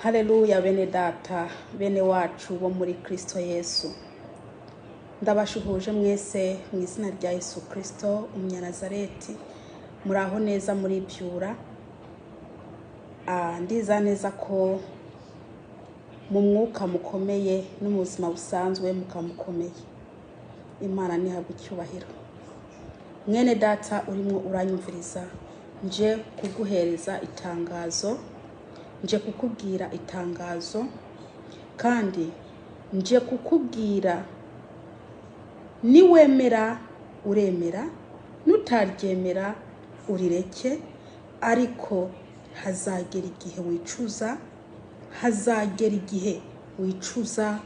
Haleluya bene data, bene wacu bo muri Kristo Yesu. Ndabashuhuje mwese mu izina rya Yesu Kristo Umunyanazareti. Muraho neza muri byura. Ndiza neza ko mu mwuka mukomeye no mu buzima busanzwe mukamukomeye. Imana ntihabwe icyubahiro. Mwene data urimo uranyumviriza, nje kuguhereza itangazo, nje kukubwira itangazo, kandi nje kukubwira niwemera uremera, nutaryemera urireke, ariko hazagera igihe wicuza, hazagera igihe wicuza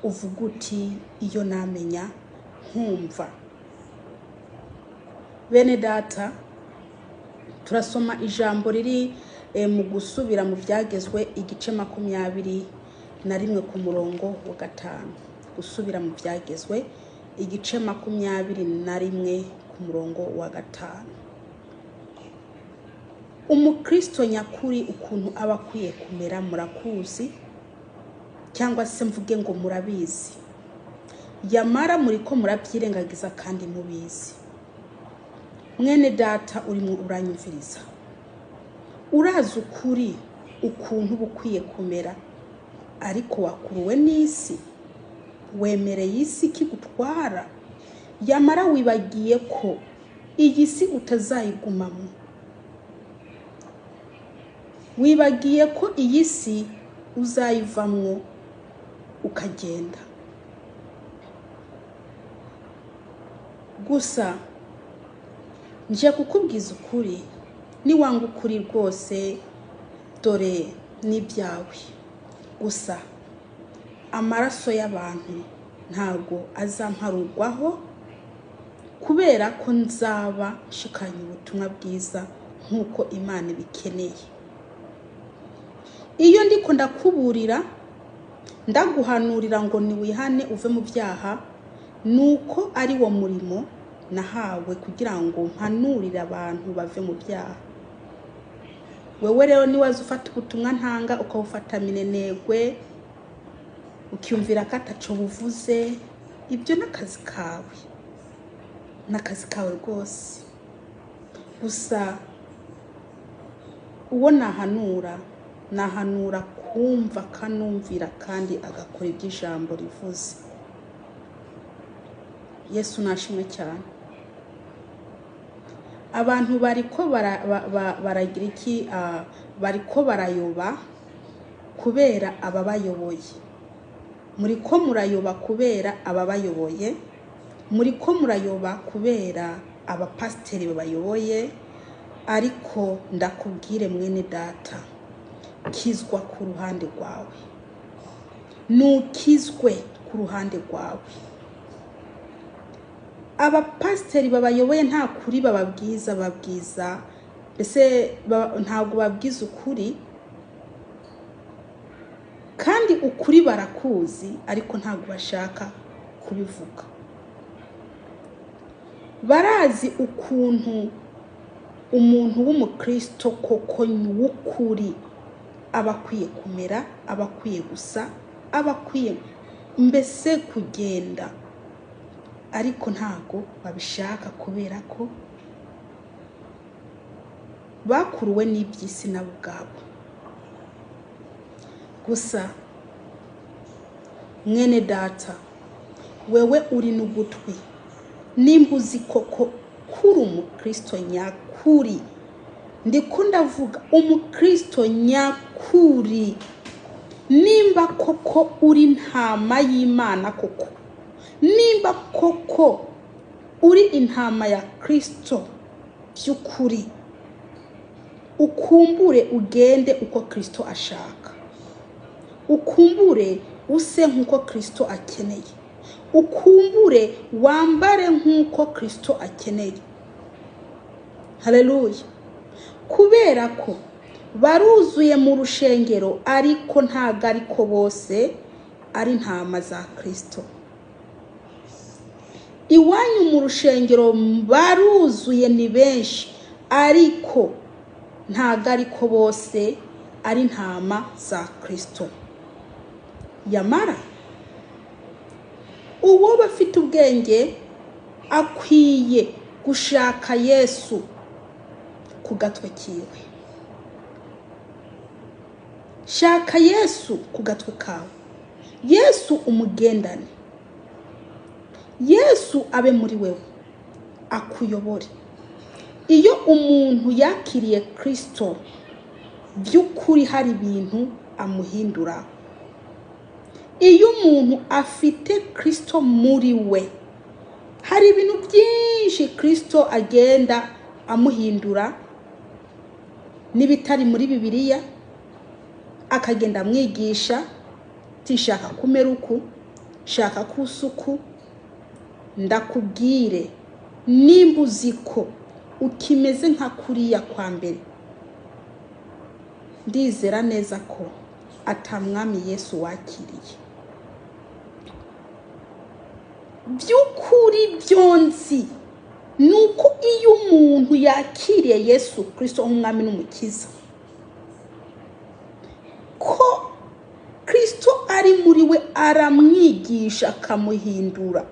uvuga uti iyo namenya nkumva. Bene data, turasoma ijambo riri mu gusubira mu byagezwe igice 21 ku murongo wa 5. Gusubira mu byagezwe igice 21 ku murongo wa 5. Umukristo nyakuri ukuntu aba akwiye kumera murakuzi, cyangwa se mvuge ngo murabizi, yamara muriko murabyirengagiza kandi mubizi. Mwene data urimo uranyumviriza, urazi ukuri ukuntu uba ukwiye kumera, ariko wakuruwe n'isi, wemereye isi ikigutwara, yamara wibagiye ko iyi si utazayigumamo, wibagiye ko iyi si uzayivamwo ukagenda. Gusa nje kukubwiza ukuri, niwanga ukuri rwose dore n'ibyawe. Gusa amaraso y'abantu ntago azamparurwaho, kubera ko nzaba nshikanye ubutumwa bwiza nk'uko Imana ibikeneye. Iyo ndiko ndakuburira, ndaguhanurira ngo niwihane uve mu byaha, nuko ari wo murimo nahawe kugira ngo mpanurire abantu bave mu byaha. Wewe rero niwaza ufata ubutumwa ntanga ukabufata minenegwe, ukiyumvira ko ataco buvuze, ibyo n'akazi kawe, n'akazi kawe rwose. Gusa uwo nahanura, nahanura kumva akanumvira kandi agakora ibyo ijambo rivuze. Yesu nashimwe cyane. Abantu bariko baragira iki? Bariko barayoba kubera ababayoboye. Muriko murayoba kubera ababayoboye, muriko murayoba kubera abapasiteri babayoboye. Ariko ndakubwire mwene data, kizwa ku ruhande rwawe, nukizwe ku ruhande rwawe. Abapasiteri babayoboye nta kuri bababwiza, babwiza mbese ntabwo babwiza ukuri, kandi ukuri barakuzi ariko ntabwo bashaka kubivuga. Barazi ukuntu umuntu w'umukristo koko w'ukuri aba akwiye kumera, aba akwiye gusa, aba akwiye mbese kugenda, ariko ntago babishaka kubera ko bakuruwe n'iby'isi nabo ubwabo. Gusa mwene data, wewe uri n'ugutwi, nimba uzi koko kuri umukristo nyakuri, ndiko ndavuga umukristo nyakuri, nimba koko uri intama y'Imana koko, nimba koko uri intama ya Kristo by'ukuri, ukumbure ugende uko Kristo ashaka, ukumbure use nk'uko Kristo akeneye, ukumbure wambare nk'uko Kristo akeneye. Haleluya. Kubera ko baruzuye mu rushengero, ariko ntago ariko bose ari intama za Kristo. Iwanyu mu rushengero baruzuye ni benshi, ariko ntago ariko bose ari intama za Kristo. Yamara uwo bafite ubwenge akwiye gushaka Yesu ku gatwe kiwe. Shaka Yesu ku gatwe kawe, Yesu umugendane, Yesu abe muri wewe akuyobore. Iyo umuntu yakiriye Kristo by'ukuri hari ibintu amuhindura. Iyo umuntu afite Kristo muri we hari ibintu byinshi Kristo agenda amuhindura n'ibitari muri Bibiliya, akagenda amwigisha tishaka kumera uku, shaka kusuku. Ndakubwire nimba uzi ko ukimeze nka kuriya kwa mbere, ndizera neza ko atamwami Yesu wakiriye. By'ukuri byonzi nuko iyo umuntu yakiriye Yesu Kristo nk'umwami n'umukiza, ko Kristo ari muri we aramwigisha akamuhindura,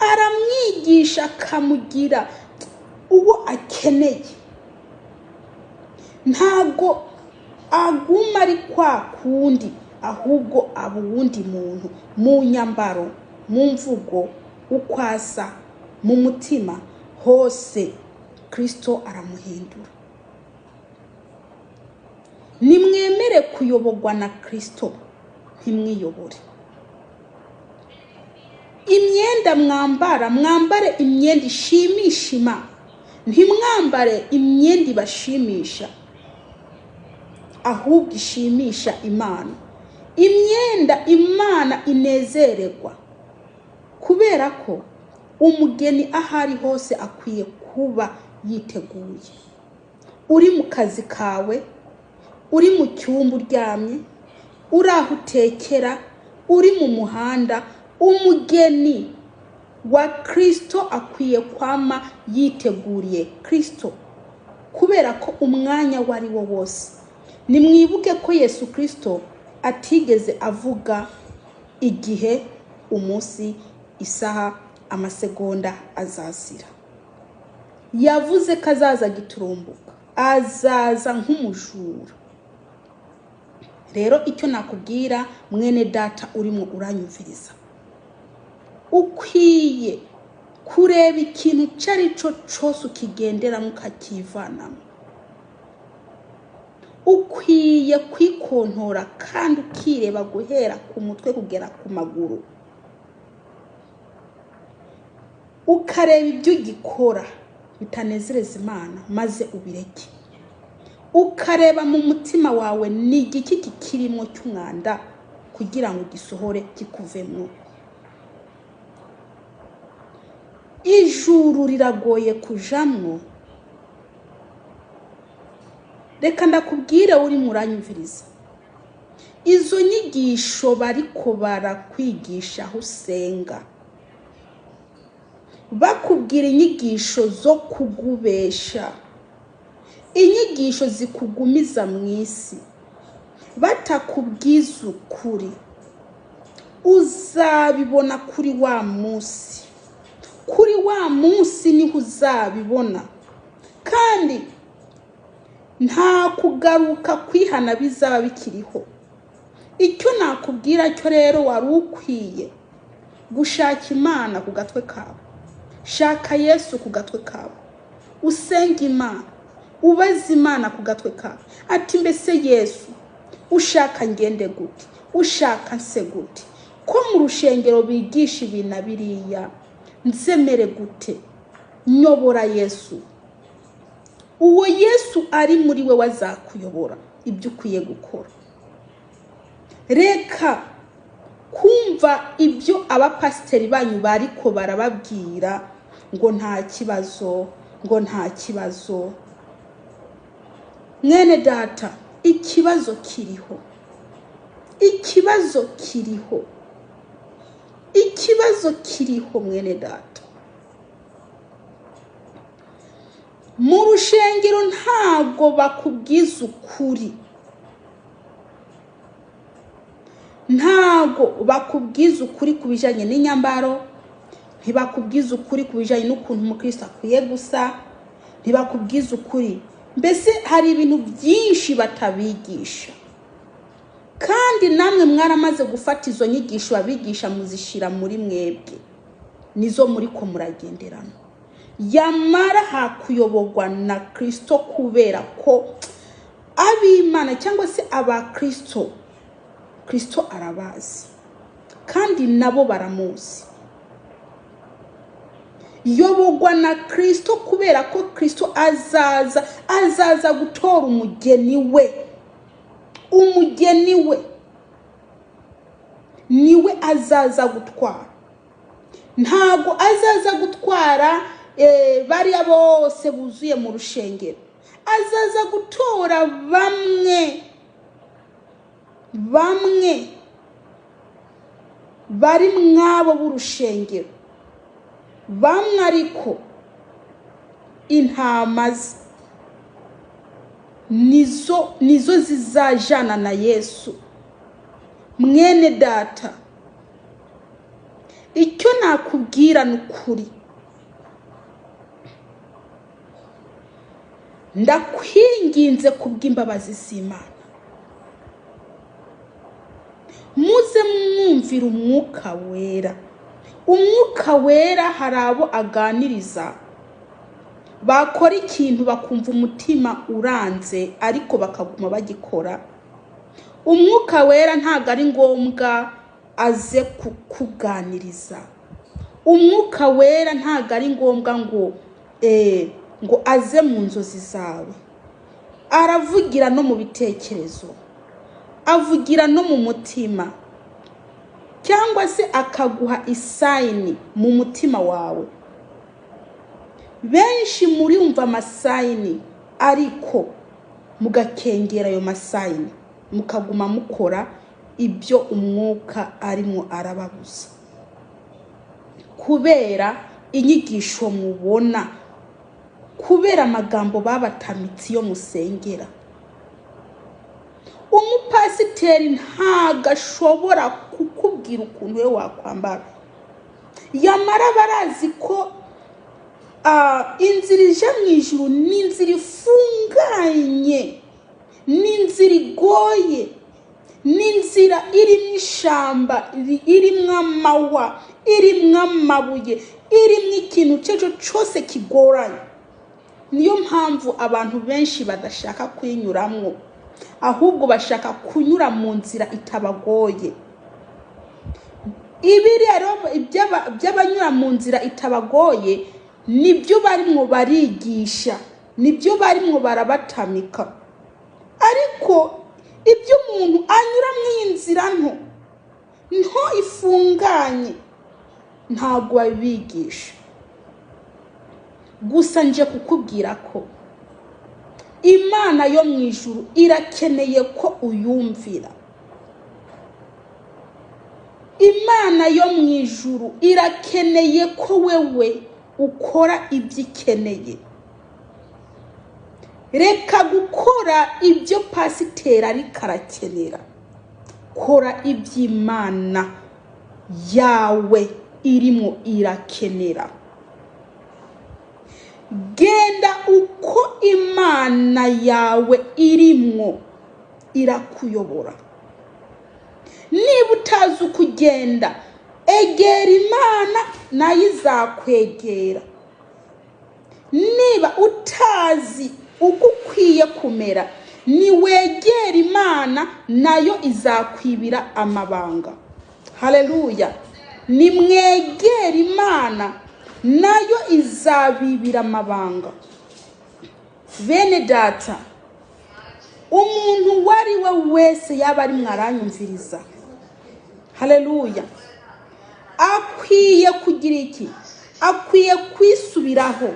aramwigisha akamugira uwo akeneye. Ntabwo aguma ari kwa kundi, ahubwo aba uwundi muntu mu nyambaro, mu mvugo, uko asa, mu mutima hose Kristo aramuhindura. Nimwemere kuyoborwa na Kristo, ntimwiyobore. Imyenda mwambara, mwambare imyenda ishimisha Imana, ntimwambare imyenda ibashimisha, ahubwo ishimisha Imana. Imyenda Imana inezererwa, kubera ko umugeni ahari hose akwiye kuba yiteguye. Uri mu kazi kawe, uri mu cyumba uryamye, uri aho utekera, uri mu muhanda, umugeni wa Kristo akwiye kwama yiteguriye Kristo, kubera ko umwanya wari wo wose. Nimwibuke ko Yesu Kristo atigeze avuga igihe, umunsi, isaha, amasegonda azazira. Yavuze ko azaza giturumbuka, azaza nk'umujura. Rero icyo nakubwira mwene data urimo uranyumviriza, ukwiye kureba ikintu icyo ari cyo cyose ukigenderamo ukakivanamo. Ukwiye kwikontora kandi ukireba guhera ku mutwe kugera ku maguru, ukareba ibyo ugikora bitanezereza Imana maze ubireke. Ukareba mu mutima wawe ni igiki kikirimo cy'umwanda kugira ngo gisohore kikuvemo. Ijuru riragoye kujamwo. Reka ndakubwire uri muranyumviriza, izo nyigisho bariko barakwigisha aho usenga, bakubwira inyigisho zo kugubesha, inyigisho zikugumiza mu isi, batakubwiza ukuri. Uzabibona kuri wa munsi, kuri wa munsi niho uzabibona. Kandi nta kugaruka kwihana bizaba bikiriho. Icyo nakubwira cyo rero, wari ukwiye gushaka Imana ku gatwe kawe, shaka Yesu ku gatwe kawe, usenge Imana, ubaze Imana ku gatwe kawe ati mbese Yesu ushaka ngende gute, ushaka nse gute, ko mu rushengero bigisha ibi na biriya, nzemere gute, nyobora Yesu. Uwo Yesu ari muri we wazakuyobora ibyo ukwiye gukora. Reka kumva ibyo abapasiteri banyu bariko barababwira ngo nta kibazo, ngo nta kibazo. Mwene data, ikibazo kiriho, ikibazo kiriho, ikibazo kiriho mwene data. Mu rushengero ntabwo bakubwiza ukuri, ntabwo bakubwiza ukuri ku bijyanye n'inyambaro, ntibakubwiza ukuri ku bijyanye n'ukuntu umukristo akwiye gusa, ntibakubwiza ukuri. Mbese hari ibintu byinshi batabigisha, kandi namwe mwaramaze gufata izo nyigisho babigisha muzishyira muri mwebwe, nizo muri ko muragenderamo. Yamara hakuyoborwa na Kristo, kubera ko ab'Imana cyangwa se abakristo, Kristo arabazi kandi nabo baramuzi. Yoborwa na Kristo kubera ko Kristo azaza gutora umugeni we. Umugeni we niwe azaza gutwara. Ntabwo azaza gutwara bariya bose buzuye mu rushengero, azaza gutora bamwe bamwe bari mwabo b'urushengero, bamwe ariko intama ze nizo zizajana na Yesu. Mwene data, icyo nakubwira ni ukuri, ndakwinginze kubw'imbabazi z'Imana, muze mwumvira Umwuka Wera. Umwuka Wera hari abo aganiriza, bakora ikintu bakumva umutima uranze ariko bakaguma bagikora. Umwuka Wera ntabwo ari ngombwa aze kukuganiriza. Umwuka Wera ntabwo ari ngombwa ngo aze mu nzozi zawe. Aravugira no mu bitekerezo, avugira no mu mutima, cyangwa se akaguha isayini mu mutima wawe. Benshi murumva amasayini ariko mugakengera ayo masayini, mukaguma mukora ibyo umwuka arimo arababuza, kubera inyigisho mubona, kubera amagambo babatamitse iyo musengera. Umupasiteri ntabwo ashobora kukubwira ukuntu we wakwambara, yamara barazi ko inzira ije mu ijuru ni inzira ifunganye, ni inzira igoye, ni inzira irimo ishyamba, irimo amahwa, irimo amabuye, irimo ikintu icyo ari cyo cyose kigoranye. Niyo mpamvu abantu benshi badashaka kuyinyuramo, ahubwo bashaka kunyura mu nzira itabagoye. Ibi rero by'abanyura mu nzira itabagoye nibyo barimo barigisha, nibyo barimo barabatamika. Ariko ibyo umuntu anyura mu inzira nto nto ifunganye ntabwo babigisha. Gusa nje kukubwira ko Imana yo mu ijuru irakeneye ko uyumvira. Imana yo mu ijuru irakeneye ko wewe ukora ibyo ikeneye. Reka gukora ibyo pasiteri ariko arakenera, kora iby'Imana yawe irimo irakenera. Genda uko Imana yawe irimo irakuyobora. Niba utazi uko ugenda, egera Imana nayo izakwegera. Niba utazi uko ukwiye kumera, niwegera Imana nayo izakwibira amabanga. Haleluya! Nimwegera Imana nayo izabibira amabanga. Bene data, umuntu uwo ari we wese yaba ari mwaranyumviriza, haleluya, akwiye kugira iki? Akwiye kwisubiraho,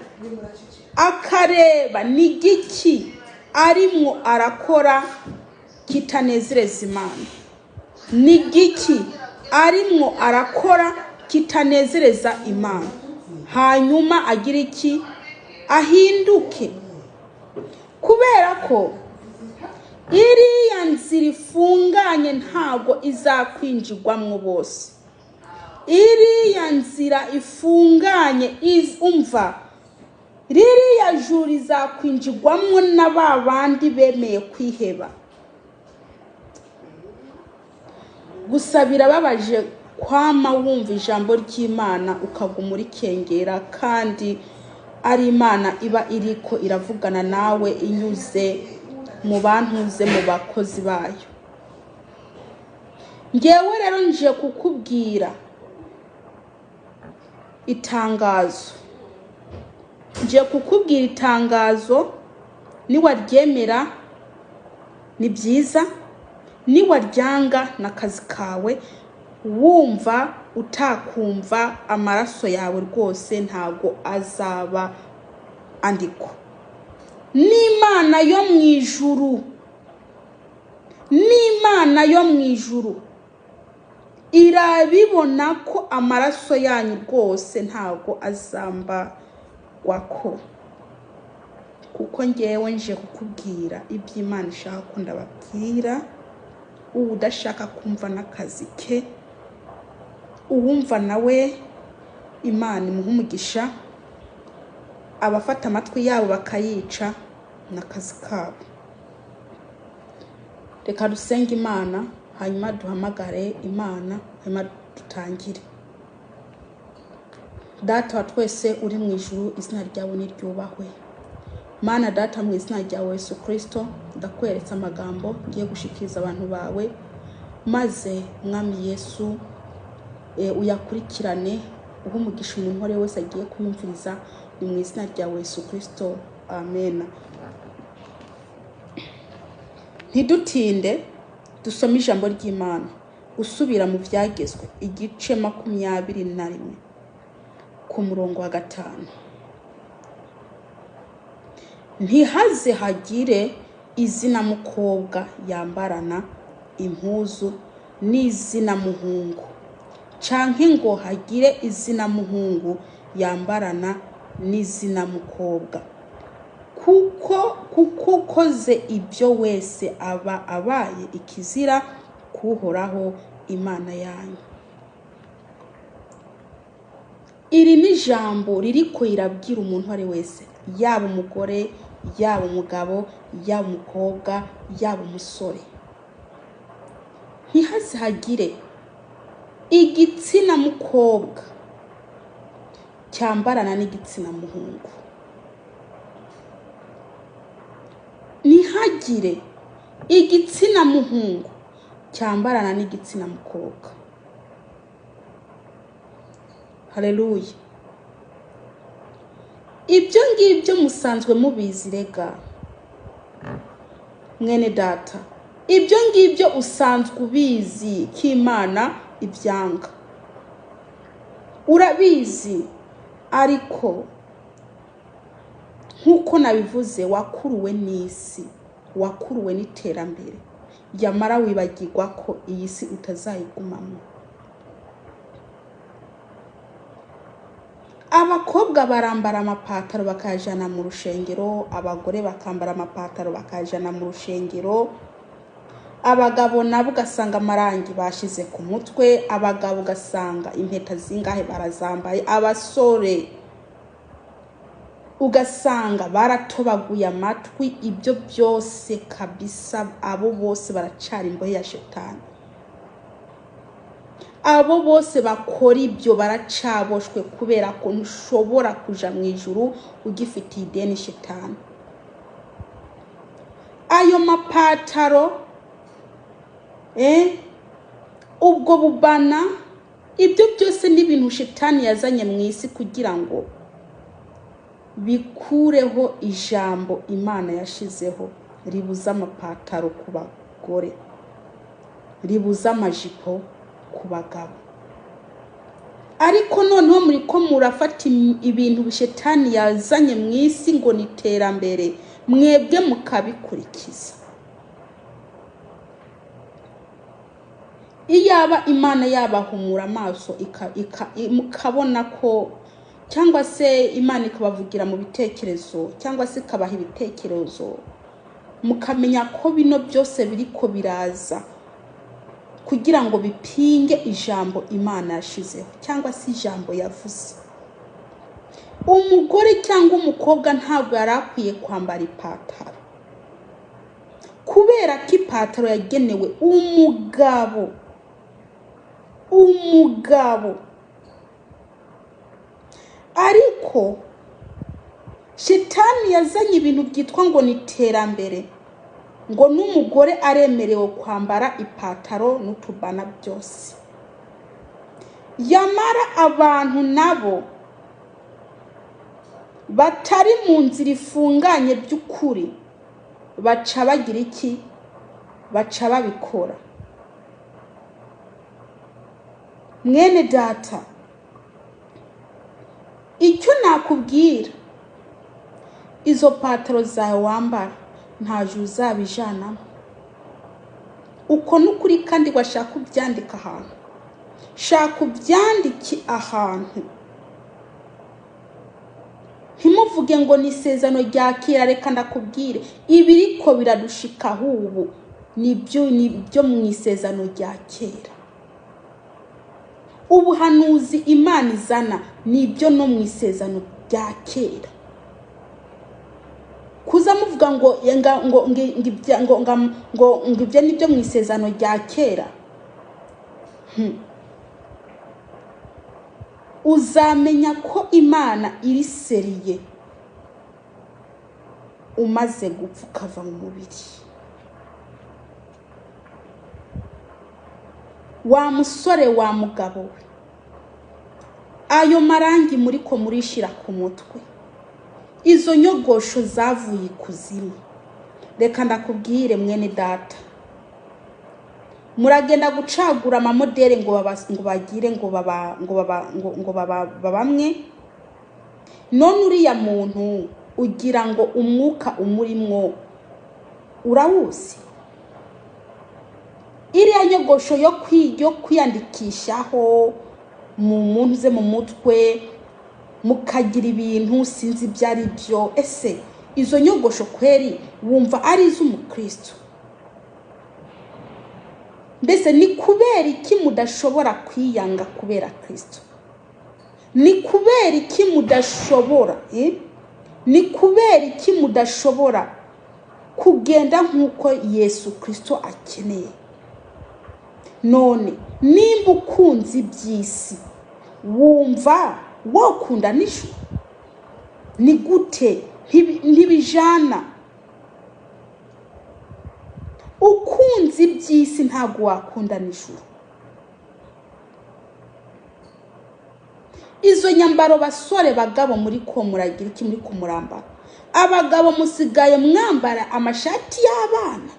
akareba ni giki arimo arakora kitanezereza Imana, ni giki arimo arakora kitanezereza Imana, hanyuma agira iki? Ahinduke, kubera ko iriya nzira ifunganye ntabwo izakwinjirwamwo bose. Iriya nzira ifunganye umva, ririya juru rizakwinjirwamwo na ba bandi bemeye kwiheba. Gusa birababaje kwama wumva ijambo ry'Imana ukaguma urikengera, kandi ari Imana iba iriko iravugana nawe inyuze mu bantuze, mu bakozi bayo. Ngewe rero nje kukubwira itangazo, nje kukubwira itangazo, niwaryemera ni byiza, niwaryanga n'akazi kawe. Wumva utakumva amaraso yawe rwose ntago azaba andiko. N'Imana yo mu ijuru, n'Imana yo mu ijuru irabibona ko amaraso yanyu rwose ntago azambagwako. Kuko ngewe nje kukubwira iby'Imana ishaka ko ndababwira. Ubu udashaka kumva n'akazi ke, uwumva nawe Imana imuha umugisha, abafata amatwi yabo bakayica n'akazi kabo. Reka dusenge Imana, hanyuma duhamagare Imana, hanyuma dutangire. Data wa twese uri mu ijuru, izina ryawe niryubahwe. Mana Data, mu izina ryawe Yesu Kristo, ndakweretse amagambo ngiye gushikiriza abantu bawe, maze Mwami Yesu uyakurikirane, uhe umugisha umuntu uwo ari we wese agiye kuyumviriza. Ni mu izina ryawe Yesu Kristo, amen. Ntidutinde, dusome ijambo ry'Imana. Gusubira mu byagezwe igice 21 ku murongo wa 5. Ntihaze hagire izina mukobwa yambarana impuzu n'izina muhungu, canke ngo hagire izina muhungu yambarana n'izina mukobwa, kuko ukoze ibyo wese aba abaye ikizira kuhoraho Imana yanyu. Iri ni ijambo ririko rirabwira umuntu ari wese, yaba umugore, yaba umugabo, yaba umukobwa, yaba umusore. Ntihaze hagire igitsina mukobwa cyambarana n'igitsina muhungu. Ntihagire igitsina muhungu cyambarana n'igitsina mukobwa. Haleluya. Ibyo ngibyo musanzwe mubizi rega mwene data, ibyo ngibyo usanzwe ubizi ko Imana ibyanga, urabizi. Ariko nkuko nabivuze, wakuruwe n'isi, wakuruwe n'iterambere, yamara wibagirwa ko iyi si utazayigumamo. Abakobwa barambara amapataro bakayajana mu rushengero, abagore bakambara amapataro bakayajana mu rushengero, abagabo nabo ugasanga amarangi bashize ku mutwe, abagabo ugasanga impeta zingahe barazambaye, abasore ugasanga baratobaguye amatwi. Ibyo byose kabisa, abo bose baracari imbohe ya shetani. Abo bose bakora ibyo baracaboshwe, kubera ko ntushobora kuja mu ijuru ugifitiye ideni shetani. Ayo mapataro, ubwo bubana, ibyo byose ni ibintu shetani yazanye mu isi kugira ngo bikureho ijambo Imana yashizeho ribuza amapataro ku bagore, ribuza amajipo ku bagabo. Ariko noneho muri ko murafata ibintu shetani yazanye mu isi ngo ni iterambere, mwebwe mukabikurikiza. Iyaba Imana yabahumura amaso mukabona ko, Cyangwa se Imana ikabavugira mu bitekerezo, cyangwa se ikabaha ibitekerezo, mukamenya ko bino byose biriko biraza kugira ngo bipinge ijambo Imana yashizeho, cyangwa se ijambo yavuze. Umugore cyangwa umukobwa ntabwo yari akwiye kwambara ipataro, kubera ko ipataro yagenewe umugabo. Umugabo. Ariko shitani yazanye ibintu byitwa ngo ni iterambere, ngo n'umugore aremerewe kwambara ipataro n'utubana byose. Yamara abantu nabo batari mu nzira ifunganye by'ukuri baca bagira iki? Baca babikora. Mwene data, icyo nakubwira, izo pataro zawe wambara ntaje uzabijanamo. Uko n'ukuri, kandi washaka ubyandika ahantu, shaka ubyandike ahantu. Ntimuvuge ngo ni isezerano rya kera. Reka ndakubwire, ibiriko biradushikaho ubu nibyo mu isezerano rya kera. Ubuhanuzi Imana izana nibyo no mu isezerano rya kera. Kuza muvuga ngo ngo ngo ngo ngo ibyo nibyo mu isezerano rya kera, uzamenya ko Imana iri seriye umaze gupfa ukava mu mubiri. Wa musore, wa mugabo we, ayo marangi muri ko murishira ku mutwe, izo nyogosho zavuye ikuzimu. Reka ndakubwire mwene data, muragenda gucagura amamodere ngo ngo bagire ngo baba ngo baba ngo baba bamwe. None uriya muntu ugira ngo umwuka umurimwo urawuzi? Iriya nyogosho yo kwiyandikishaho mu muntu mu mutwe, mukagira ibintu sinzi ibyo ari byo. Ese izo nyogosho kweri wumva ari iz'umukristo? Mbese ni kubera iki mudashobora kwiyanga kubera Kristo? Ni kubera iki mudashobora Ni kubera iki mudashobora kugenda nk'uko Yesu Kristo akeneye? None nimba ukunze iby'isi wumva wokunda n'ijuru? Ni gute? Ntibijana. Ukunze iby'isi ntabwo wakunda n'ijuru. Izo nyambaro basore bagabo muri ko muragira iki? Muri kumurambara. Abagabo musigaye mwambara amashati y'abana,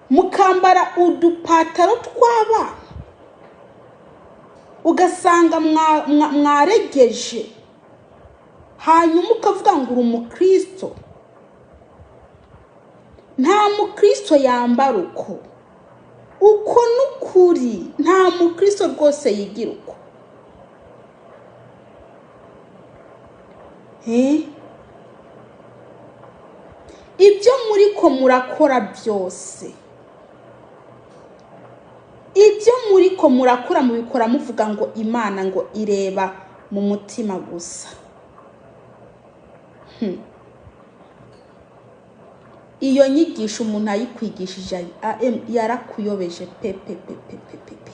mukambara udupataro tw'abana, ugasanga mwaregeje, hanyuma ukavuga ngo uri umukristo. Nta mukristo yambara uko. Uko n'ukuri, nta mukristo rwose yigira uko. Ibyo muri ko murakora byose, ibyo muri ko murakora mubikora muvuga ngo Imana ngo ireba mu mutima gusa. Iyo nyigisho umuntu ayikwigishije yarakuyobeje pe pe pe pe pe pe.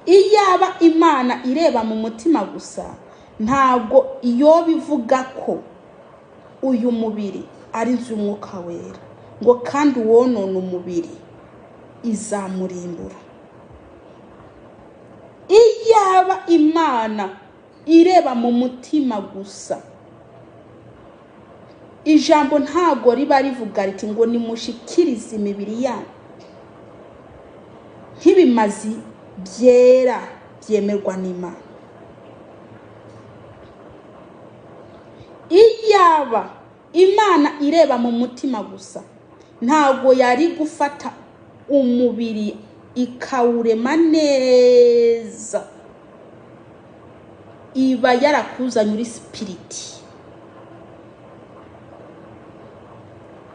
Iyaba Imana ireba mu mutima gusa, ntabwo iyo bivuga ko uyu mubiri ari inzu y'umwuka wera, ngo kandi wonona umubiri izamurimbura. Iyaba Imana ireba mu mutima gusa, ijambo ntago riba rivuga riti ngo nimushikirize imibiri yanyu nk'ibimazi byera byemerwa n'Imana. Iyaba Imana ireba mu mutima gusa, ntago yari gufata umubiri ikawurema neza, iba yarakuzanye uri spirit,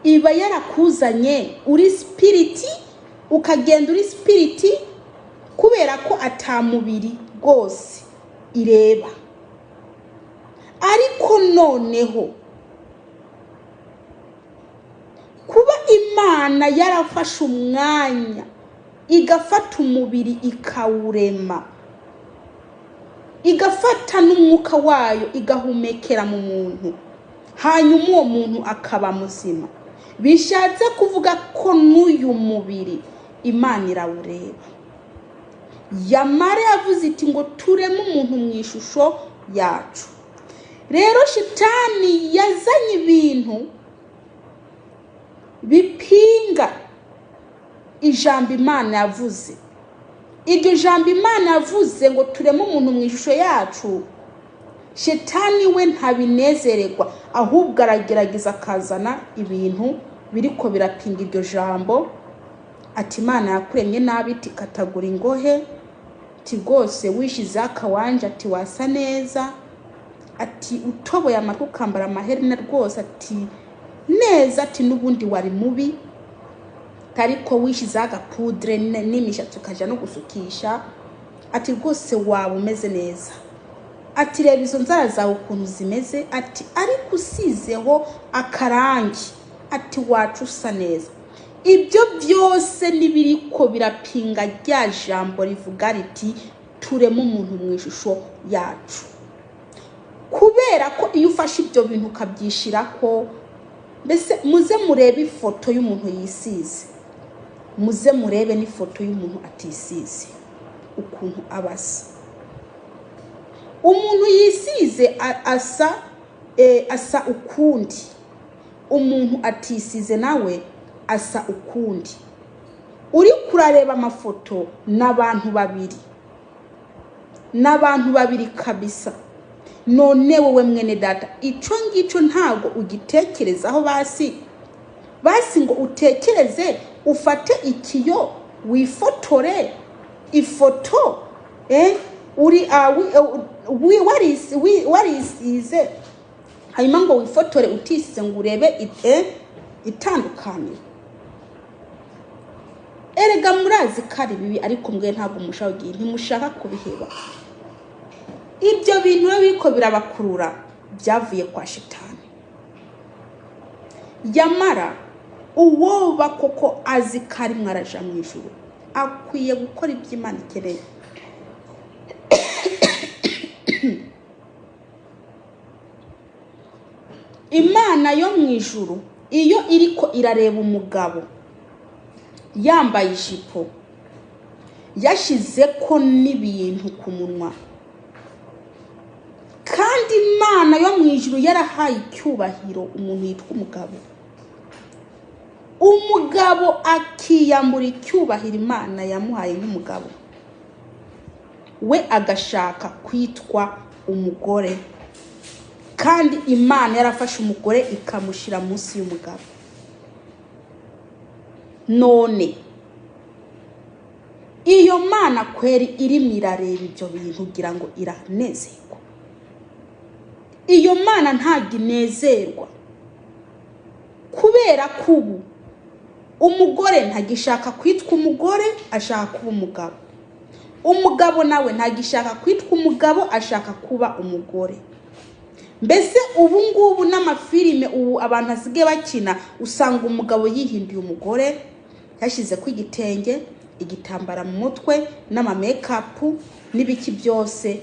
iba yarakuzanye uri spirit, ukagenda uri spirit, kubera ko atamubiri rwose ireba. Ariko noneho kuba Imana yarafashe umwanya igafata umubiri ikawurema, igafata n'umwuka wayo igahumekera mu muntu, hanyuma uwo muntu akaba muzima, bishatse kuvuga ko n'uyu mubiri Imana irawureba. Yamara yavuze iti ngo tureme umuntu mu ishusho yacu. Rero shitani yazanye ibintu bipinga ijambo Imana yavuze. Iryo jambo Imana yavuze ngo tureme umuntu mu ishusho yacu, shetani we ntabinezererwa, ahubwo aragerageza akazana ibintu biriko birapinga iryo jambo. Ati Imana yakuremye nabi, iti katagura ingohe, ati rwose wishize akawanja, ati wasa neza, ati utoboye amatwi ukambara amaherena rwose, ati neza, ati n'ubundi wari mubi, ariko wishizeho agapudre n'imishatsi ukaja no gusukisha, ati rwose waba umeze neza, ati reba izo nzara zawe ukuntu zimeze, ati ariko usizeho akarangi, ati wacu usa neza. Ibyo byose nibiriko birapinga rya jambo rivuga riti tureme umuntu mu ishusho yacu. Kubera ko iyo ufashe ibyo bintu ukabyishirako, mbese muze murebe ifoto y'umuntu yisize, muze murebe n'ifoto y'umuntu atisize ukuntu abasa. Umuntu yisize asa ukundi, umuntu atisize nawe asa ukundi. Uri kurareba amafoto n'abantu babiri, n'abantu babiri kabisa. None wowe mwene data, ico ngico ntago ugitekerezaho basi basi ngo utekereze, ufate ikiyo wifotore ifoto uri warisize, hanyuma ngo wifotore utisize ngo urebe itandukaniro. Erega murazi ko ari bibi, ariko mwe ntabwo mushaka, ntimushaka kubiheba. Ibyo bintu biriko birabakurura byavuye kwa shitani. Yamara uwoba koko azi ko ari mwaraja mu ijuru akwiye gukora ibyo Imana ikeneye. Imana yo mu ijuru iyo iriko irareba umugabo yambaye ijipo yashize ko n'ibintu ku munwa, kandi Imana yo mu ijuru yarahaye icyubahiro umuntu yitwa umugabo, umugabo akiyambura icyubahiro Imana yamuhaye nk'umugabo, we agashaka kwitwa umugore, kandi Imana yarafashe umugore ikamushyira munsi y'umugabo. None iyo Mana kweri irimo irareba ibyo bintu kugira ngo iranezerwa? Iyo Mana ntabwo inezerwa, kubera ko ubu umugore ntagishaka kwitwa umugore, ashaka kuba umugabo. Umugabo nawe ntagishaka kwitwa umugabo, ashaka kuba umugore. Mbese ubu ngubu n'amafilime ubu abantu basigaye bakina, usanga umugabo yihinduye umugore, yashyize ku igitenge, igitambara mu mutwe, n'amamekapu n'ibiki byose.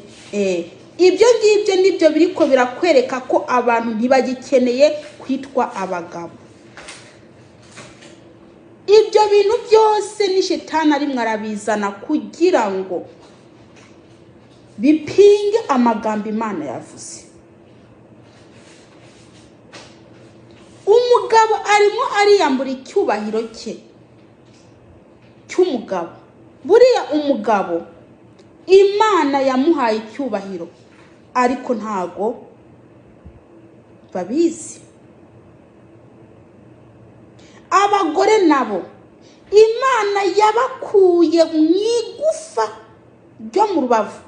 Ibyo ngibyo nibyo biriko birakwereka ko abantu ntibagikeneye kwitwa abagabo. Ibyo bintu byose ni shetani arimwo arabizana kugira ngo bipinge amagambo Imana yavuze. Umugabo arimo ariyambura icyubahiro cye cy'umugabo. Buriya umugabo Imana yamuhaye icyubahiro, ariko ntago babizi. Abagore nabo Imana yabakuye mu igufa ryo mu rubavu,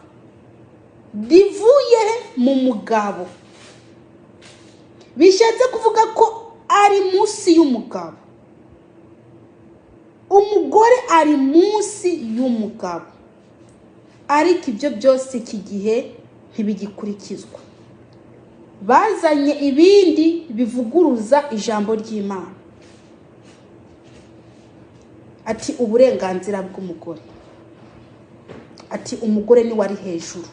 Rivuye mu mugabo, bishatse kuvuga ko ari munsi y'umugabo. Umugore ari munsi y'umugabo, ariko ibyo byose iki gihe ntibigikurikizwa. Bazanye ibindi bivuguruza ijambo ry'Imana. Ati uburenganzira bw'umugore, ati umugore niwe ari hejuru.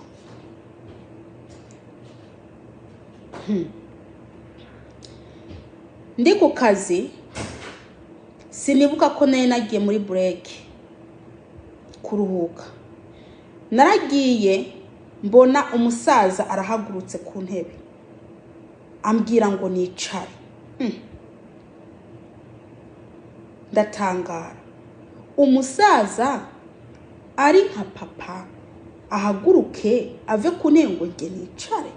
Ndi ku kazi, sinibuka ko nari nagiye muri break kuruhuka. Naragiye mbona umusaza arahagurutse ku ntebe, ambwira ngo nicare. Ndatangara. Umusaza ari nka papa ahaguruke ave ku ntebe ngo njye nicare?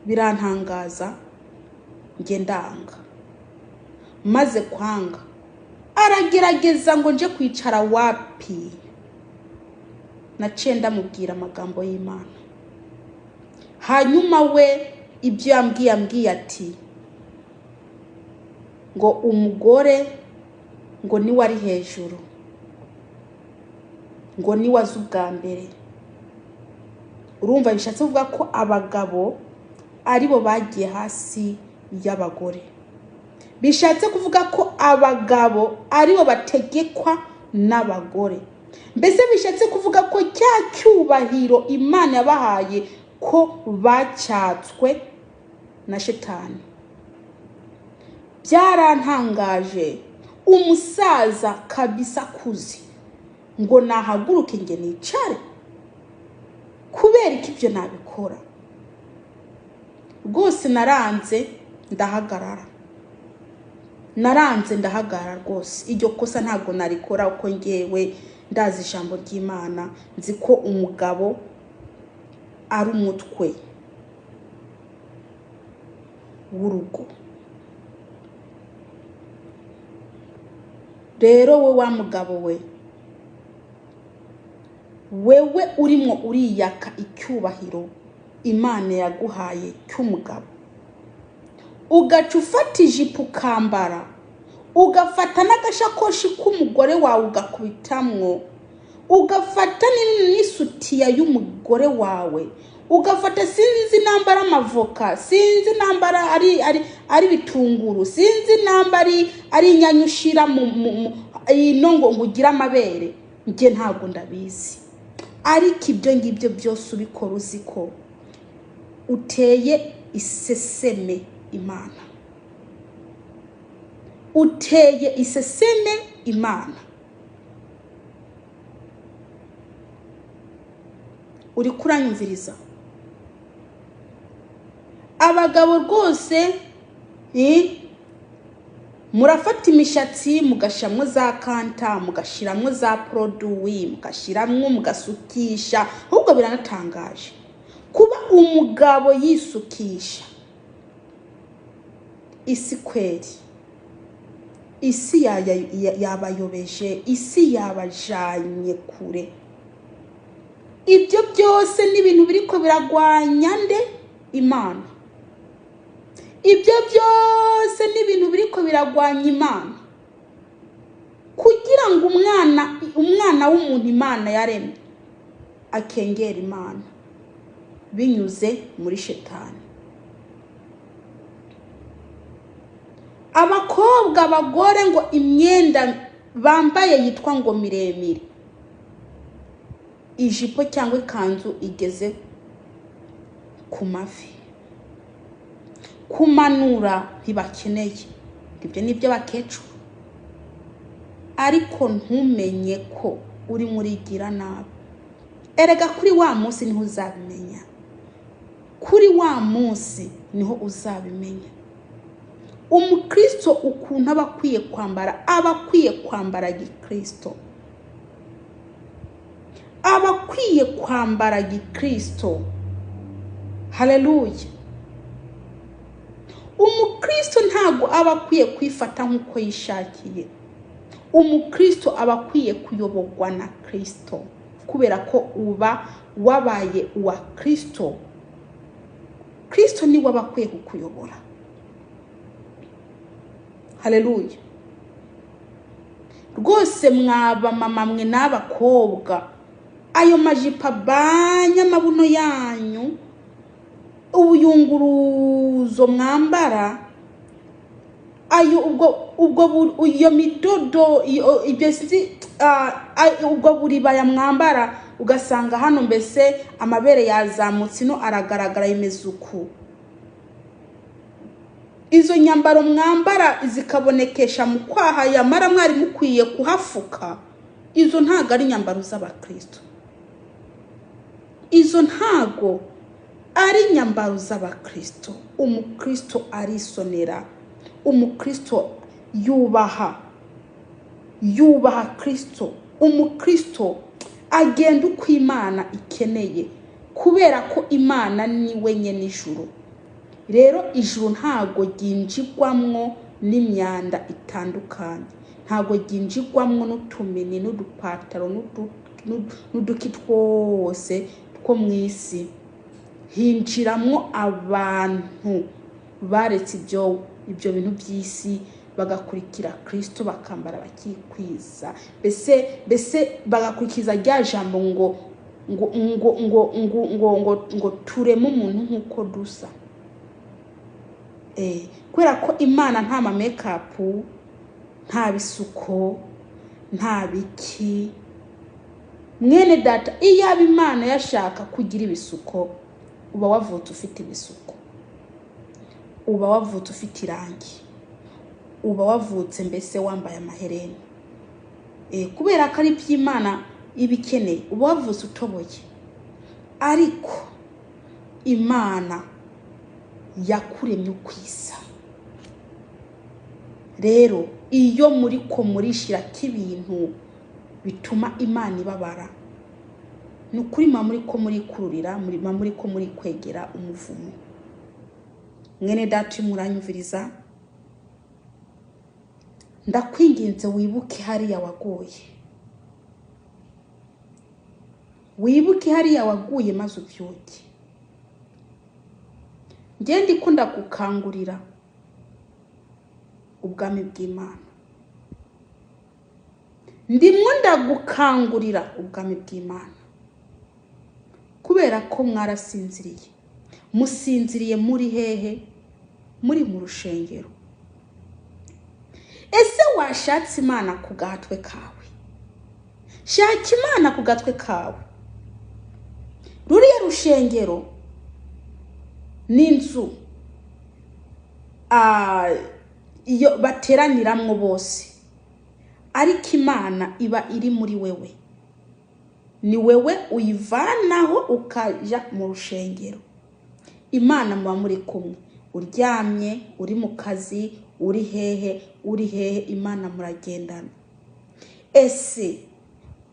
Birantangaza, njye ndanga. Maze kwanga, aragerageza ngo nje kwicara, wapi. Naciye ndamubwira amagambo y'Imana. Hanyuma we ibyo yambwiye ati ngo umugore ngo niwe ari hejuru, ngo niwe azi ubwa mbere. Urumva bishatse kuvuga ko abagabo aribo bagiye hasi y'abagore. Bishatse kuvuga ko abagabo aribo bategekwa n'abagore. Mbese bishatse kuvuga ko cya cyubahiro Imana yabahaye ko bacyatswe na Shetani. Byarantangaje, umusaza kabisa akuze ngo nahaguruke nge nicare? Kubera iki ibyo nabikora? Rwose naranze ndahagarara, naranze ndahagarara rwose. Iryo kosa ntabwo narikora, uko ngewe ndazi ijambo ry'Imana, nzi ko umugabo ari umutwe w'urugo. Rero we wa mugabo we, wewe urimo uriyaka icyubahiro Imana yaguhaye cy'umugabo, ugaca ufata ijipo ukambara, ugafata n'agashakoshi k'umugore wawe ugakubitamwo, ugafata n'isutiya y'umugore wawe, ugafata sinzi nambara amavoka, sinzi nambara ari bitunguru, sinzi nambara ari inyanya ushira mu ino ngo ugire amabere. Njye ntabwo ndabizi, ariko ibyo ngibyo byose ubikora uzi ko uteye iseseme Imana, uteye iseseme Imana. Uri kuranyumviriza? Abagabo rwose murafata imishatsi mugashyiramo za kanta, mugashyiramo za poroduwi, mugashyiramo mugasukisha. Ahubwo biranatangaje kuba umugabo yisukisha. Isi kweri, isi yabayobeje, isi yabajanye kure. Ibyo byose ni ibintu biriko biragwanya nde? Imana. Ibyo byose ni ibintu biriko biragwanya Imana, kugira ngo umwana w'umuntu Imana yaremye akengera Imana binyuze muri Shetani. Abakobwa, abagore ngo imyenda bambaye yitwa ngo miremire, ijipo cyangwa ikanzu igeze ku mavi, kumanura ntibakeneye. Ibyo ni iby'abakecuru. Ariko ntumenye ko uri murigira nabi. Erega kuri wa munsi niho uzabimenya, kuri wa munsi niho uzabimenya. Umukristo ukuntu aba akwiye kwambara, aba akwiye kwambara gikristo, aba akwiye kwambara gikristo. Haleluya. Umukristo ntabwo aba akwiye kwifata nk'uko yishakiye. Umukristo aba akwiye kuyoborwa na Kristo, kubera ko uba Wabaye uwa Kristo, Kristo niwe aba akwiye kukuyobora. Haleluya. Rwose mwaba mama mwe n'abakobwa, ayo majipo abanya amabuno yanyu, ubuyunguruzo mwambara, ayo ubwo iyo midodo, ibyo sinzi, ubwo buribaya mwambara, ugasanga hano mbese amabere yazamutse ino aragaragara imeze uku. Izo nyambaro mwambara zikabonekesha mu kwaha, yamara mwari mukwiye kuhafuka. Izo ntago ari nyambaro z'abakristo, izo ntago ari nyambaro z'abakristo. Umukristo arisonera, umukristo yubaha Kristo, umukristo agenda uko Imana ikeneye, kubera ko Imana ni we nyene ijuru. Rero ijuru ntago ryinjirwamwo n'imyanda itandukanye, ntago ryinjirwamwo n'utumini n'udupataro n'uduki twose two mu isi. Hinjiramwo abantu baretse ibyo bintu by'isi, bagakurikira Kristo, bakambara bakikwiza, mbese bagakurikiza rya jambo ngo ngo ngo ngo ngo ngo ngo ngo tureme umuntu nk'uko dusa. Kubera ko Imana nta ma makeup, nta bisuko, nta biki. Mwene data, iyaba Imana yashaka kugira ibisuko, uba wavutse ufite ibisuko, uba wavutse ufite irangi, uba wavutse mbese wambaye amaherena. Kubera ko ari iby'Imana ibikeneye, uba wavutse utoboye. Ariko Imana yakuremye uko isa. Rero iyo muri ko murishira k'ibintu bituma Imana ibabara, ni ukuri mwa muri ko murikururira, mwa muri ko muri kwegera umuvumo. Mwene data muranyumviriza, ndakwinginze wibuke hariya waguye, wibuke hariya waguye maze ubyuke. Njye ndikunda gukangurira ubwami bw'Imana, ndimwo ndagukangurira ubwami bw'Imana, kubera ko mwarasinziriye. Musinziriye muri hehe? Muri mu rushengero. Ese washatse Imana ku gatwe kawe? Shaka Imana ku gatwe kawe. Ruriya rushengero n'inzu iyo bateraniramwo bose, ariko Imana iba iri muri wewe. Ni wewe uyivanaho ukaja mu rushengero. Imana muba muri kumwe, uryamye, uri mu kazi, uri hehe, uri hehe, Imana muragendana. Ese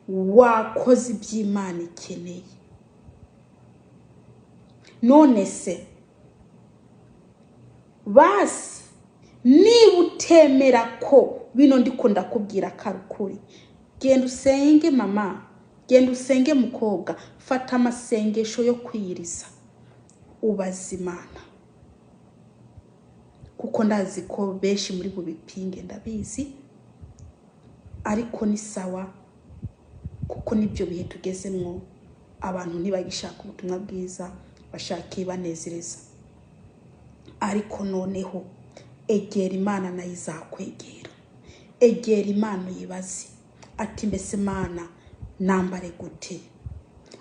wakoze iby'Imana ikeneye? None se basi niba utemera ko bino ndiko ndakubwira karukuri, genda usenge mama, genda usenge mukobwa, fata amasengesho yo kwiyiriza ubaza Imana, kuko ndazi ko benshi muri bubipinge, ndabizi, ariko ni sawa, kuko nibyo bihe tugezemwo. Abantu ntibagishaka ubutumwa bwiza, bashaka ibanezereza. Ariko noneho egera Imana nayo izakwegera. Egera Imana uyibaze ati mbese Mana nambare gute?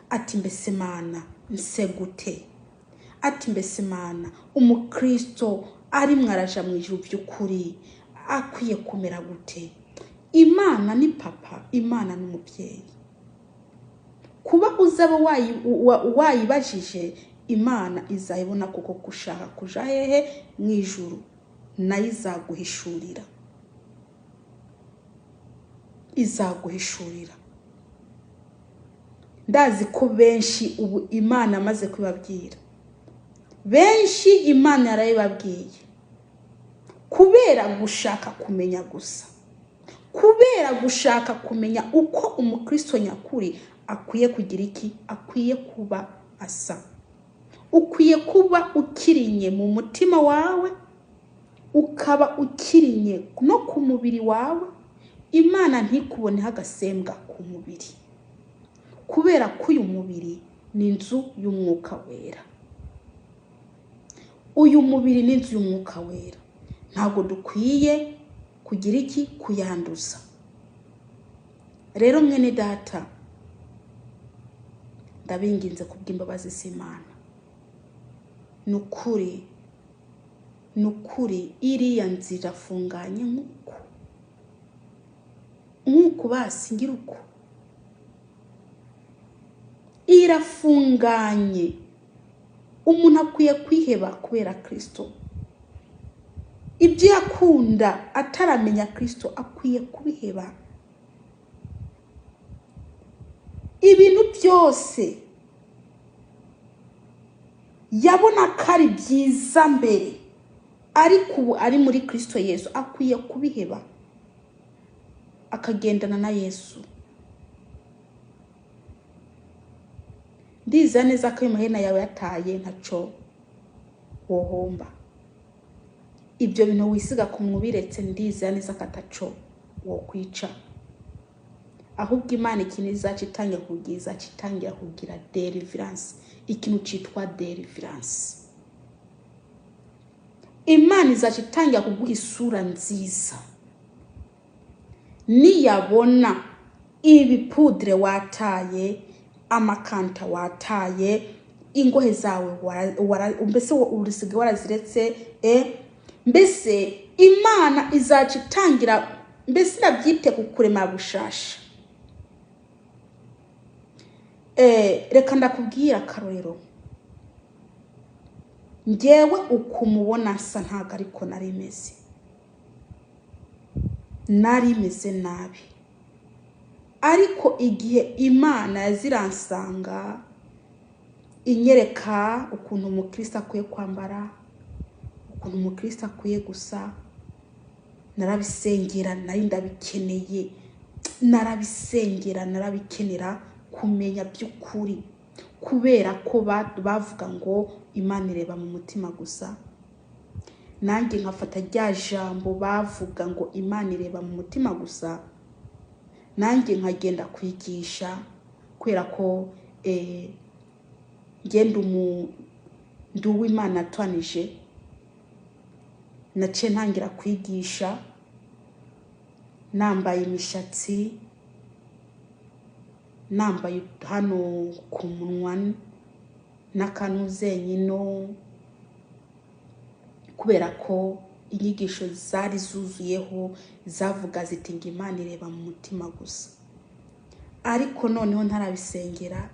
Ati mbese Mana nse gute? Ati mbese Mana umukristo ari mwaraja mu ijuru by'ukuri akwiye kumera gute? Imana ni papa, Imana ni umubyeyi. Kuba uzaba wayibajije, Imana izayibona kuko gushaka kuja hehe mu ijuru, nayo izaguhishurira, izaguhishurira. Ndazi ko benshi ubu Imana amaze kubabwira, benshi Imana yarayibabwiye kubera gushaka kumenya gusa, kubera gushaka kumenya uko umukristo nyakuri Akwiye kugira iki? Akwiye kuba asa. Ukwiye kuba ukirinye mu mutima wawe, ukaba ukirinye no ku mubiri wawe. Imana ntikuboneho agasembwa ku mubiri, kubera ko uyu mubiri ni inzu y'umwuka wera. Uyu mubiri ni inzu y'umwuka wera, ntabwo dukwiye kugira iki? Kuyanduza. Rero mwene data, ndabinginze kubw'imbabazi z'Imana, nukuri nukuri iriya nzira afunganye nk'uku nk'uku, basi ngira uku irafunganye. Umuntu akwiye kwiheba kubera Kristo. Ibyo yakunda ataramenya Kristo akwiye kubiheba. Ibintu byose yabona ko ari byiza mbere, ariko ubu ari muri Kristo Yesu akwiye kubiheba akagendana na Yesu. Ndiza neza ko ayo mahena yawe yataye ntaco wohomba. Ibyo bintu wisiga ku mubiretse, ndiza neza ko ataco wokwica. Ahubwo Imana ikintu izaca itangira kugira, izaca itangira kugira deliverance, ikintu citwa deliverance. Imana izaca itangira kuguha isura nziza. Niyabona ibipudre wataye, amakanta wataye, ingohe zawe mbese urisiga waraziretse, mbese Imana izaca itangira, mbese irabyite kukurema bushasha. Reka ndakubwira akarorero. Njyewe ukumubona nsa ntago ariko nari meze, nari meze nabi, ariko igihe Imana yaziransanga inyereka ukuntu umukristo akwiye kwambara, ukuntu umukristo akwiye gusa, narabisengera, nari ndabikeneye, narabisengera, narabikenera kumenya by'ukuri, kubera ko bavuga ngo Imana ireba mu mutima gusa. Nanjye nkafata rya jambo bavuga ngo Imana ireba mu mutima gusa, nanjye nkagenda kwigisha, kubera ko ngenda ndi uw'Imana atwanije. Naciye ntangira kwigisha nambaye imishatsi, nambaye hano ku munwa n'akanuzenyino, kubera ko inyigisho zari zuzuyeho zavuga ziti ngo Imana ireba mu mutima gusa. Ariko noneho ntarabisengera,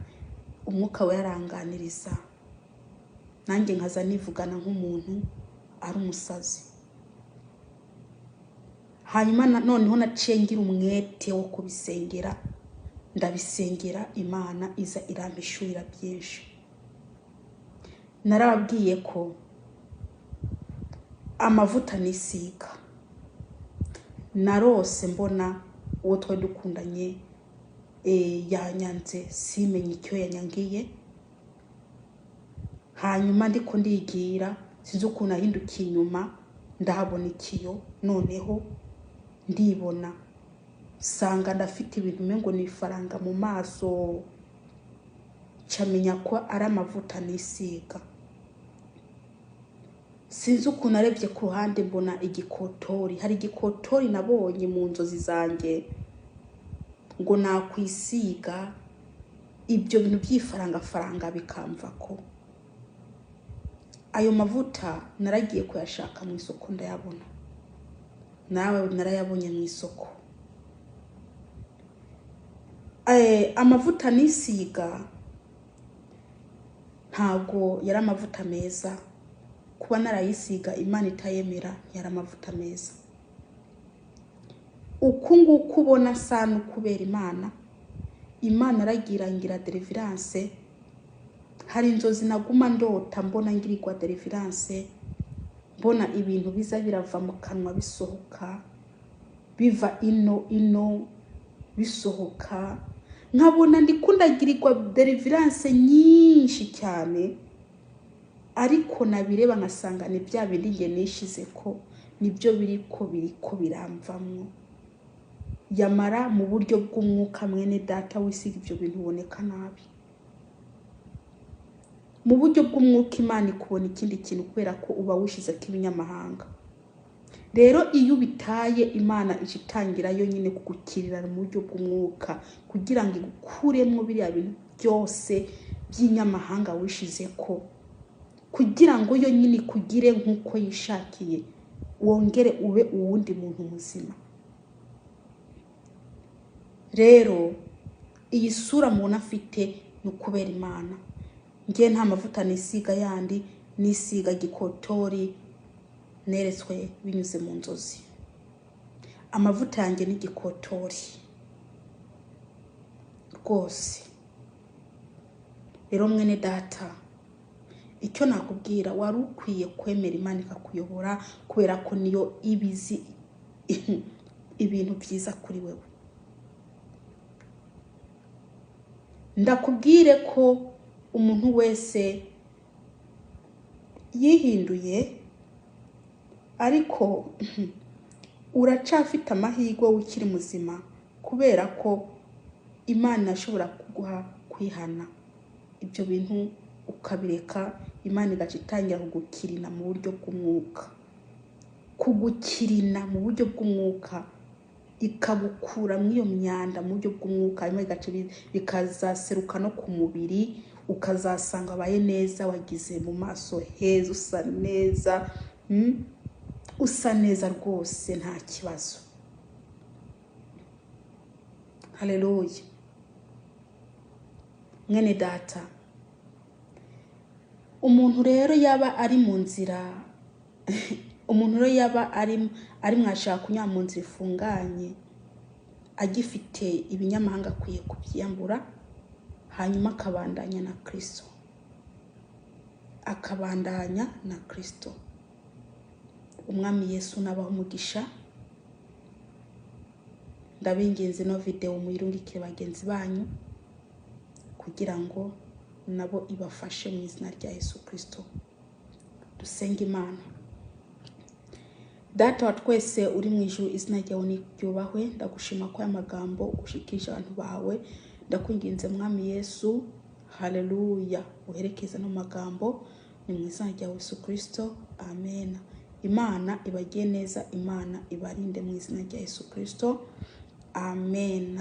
umwuka we yaranganiriza, nanjye nkaza nivugana nk'umuntu ari umusazi. Hanyuma noneho naciye ngira umwete wo kubisengera, ndabisengera, Imana iza irampishurira byinshi. Narababwiye ko amavuta nisiga, narose mbona uwo twari dukundanye yanyanze, simenye icyo yanyangiye. Hanyuma ndiko ndigira, sinzi ukuntu ahindukiye inyuma, ndahabona ikiyo, noneho ndibona sanga ndafite ibintu umengo ni ifaranga mu maso, camenya ko ari amavuta nisiga. Sinzi ukuntu arebye ku ruhande mbona igikotori. Hari igikotori nabonye mu nzozi zanjye ngo nakwisiga ibyo bintu by'ifaranga faranga bikamva ko. Ayo mavuta naragiye kuyashaka mu isoko ndayabona, nawe narayabonye mu isoko. Amavuta nisiga ntabwo yari amavuta meza, kuba narayisiga Imana itayemera ntiyari amavuta meza. Uku nguku ubona nsa n'ukubera Imana, Imana aragira ngira deliverance. Hari inzozi naguma ndota mbona ngirirwa deliverance, mbona ibintu biza birava mu kanwa bisohoka, biva ino ino bisohoka, Nkabona ndikundagirirwa deliverance nyinshi cyane, ariko nabireba nkasanga ni bya bindi njye nishize ko nibyo biriko biramvamwo. Yamara mu buryo bw'umwuka, mwene data, wisiga ibyo bintu uboneka nabi. Mu buryo bw'umwuka Imana ikubona ikindi kintu, kubera ko uba wishize ko ibinyamahanga. Rero iyo ubitaye, Imana ica itangira yonyine kugukirira mu buryo bw'umwuka, kugira ngo igukuremo biriya bintu byose by'inyamahanga wishize ko, kugira ngo yonyine ikugire nk'uko yishakiye, wongere ube uwundi muntu muzima. Rero iyi sura mubona afite ni ukubera Imana. Njye nta mavuta nisiga yandi, nisiga gikotori neretswe binyuze mu nzozi. Amavuta yanjye ni gikotori rwose. Rero mwene data, icyo nakubwira, wari ukwiye kwemera Imana ikakuyobora, kubera ko niyo ibizi ibintu byiza kuri wewe. Ndakubwire ko umuntu wese yihinduye, ariko uracafite amahirwe ukiri muzima, kubera ko Imana ishobora kuguha kwihana ibyo bintu ukabireka, Imana igaca itangira kugukirina mu buryo bw'umwuka, kugukirina mu buryo bw'umwuka, ikagukura muri iyo myanda mu buryo bw'umwuka, hanyuma igaca bikazaseruka no ku mubiri, ukazasanga abaye neza, wagize mu maso heza, usa neza, usa neza rwose, nta kibazo. Haleluya. Mwene data, umuntu rero yaba ari mu nzira, umuntu rero yaba ari mwashaka kunyura mu nzira ifunganye, agifite ibinyamahanga akwiye kubyiyambura, hanyuma akabandanya na Kristo, akabandanya na Kristo. Umwami Yesu nabaho umugisha. Ndabinginze no video muyirungikire bagenzi banyu, kugira ngo nabo ibafashe mu izina rya Yesu Kristo. Dusenge Imana. Data wa twese uri mu ijuru, izina ryawe niryubahwe. Ndagushima ko aya magambo ushikije abantu bawe. Ndakwinginze Mwami Yesu, haleluya, uherekeze no magambo, ni mu izina rya Yesu Kristo, amen. Imana ibagiye neza, Imana ibarinde mu izina rya Yesu Kristo, amen.